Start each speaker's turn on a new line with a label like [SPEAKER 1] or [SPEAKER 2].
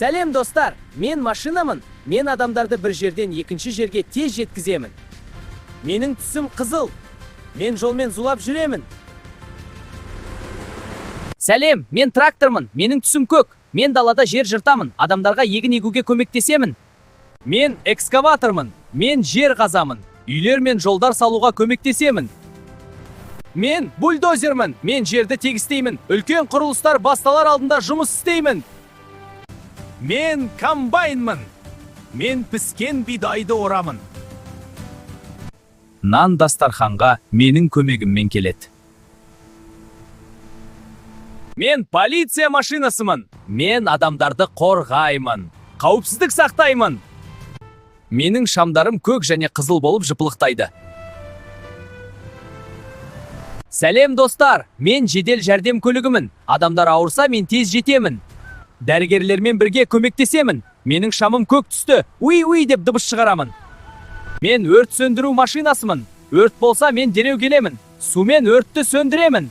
[SPEAKER 1] Сәлем, достар! Мен машинамын. Мен адамдарды бір жерден екінші жерге тез жеткіземін. Менің түсім қызыл. Мен жолмен зулап жүремін. Сәлем, мен трактормын. Менің түсім көк. Мен далада жер жыртамын. Адамдарға егін егуге көмектесемін. Мен экскаватормын. Мен жер қазамын. Үйлер мен жолдар салуға көмектесемін. Мен бульдозермін. Мен жерді тегістеймін. Үлкен құрылыстар басталар алдында жұмыс істеймін. Мен комбайнмын. Мен піскен бидайды орамын. Нан дастарханға менің көмегіммен келеді. Мен полиция машинасымын. Мен адамдарды қорғаймын. Қауіпсіздік сақтаймын. Менің шамдарым көк және қызыл болып жыпылықтайды. Сәлем, достар! Мен жедел жәрдем көлігімін. Адамдар ауырса, мен тез жетемін. Дәрігерлермен бірге көмектесемін. Менің шамым көк түсті. Уи уи деп дыбыс шығарамын. Мен өрт сөндіру машинасымын. Өрт болса, мен дереу келемін. Сумен өртті сөндіремін.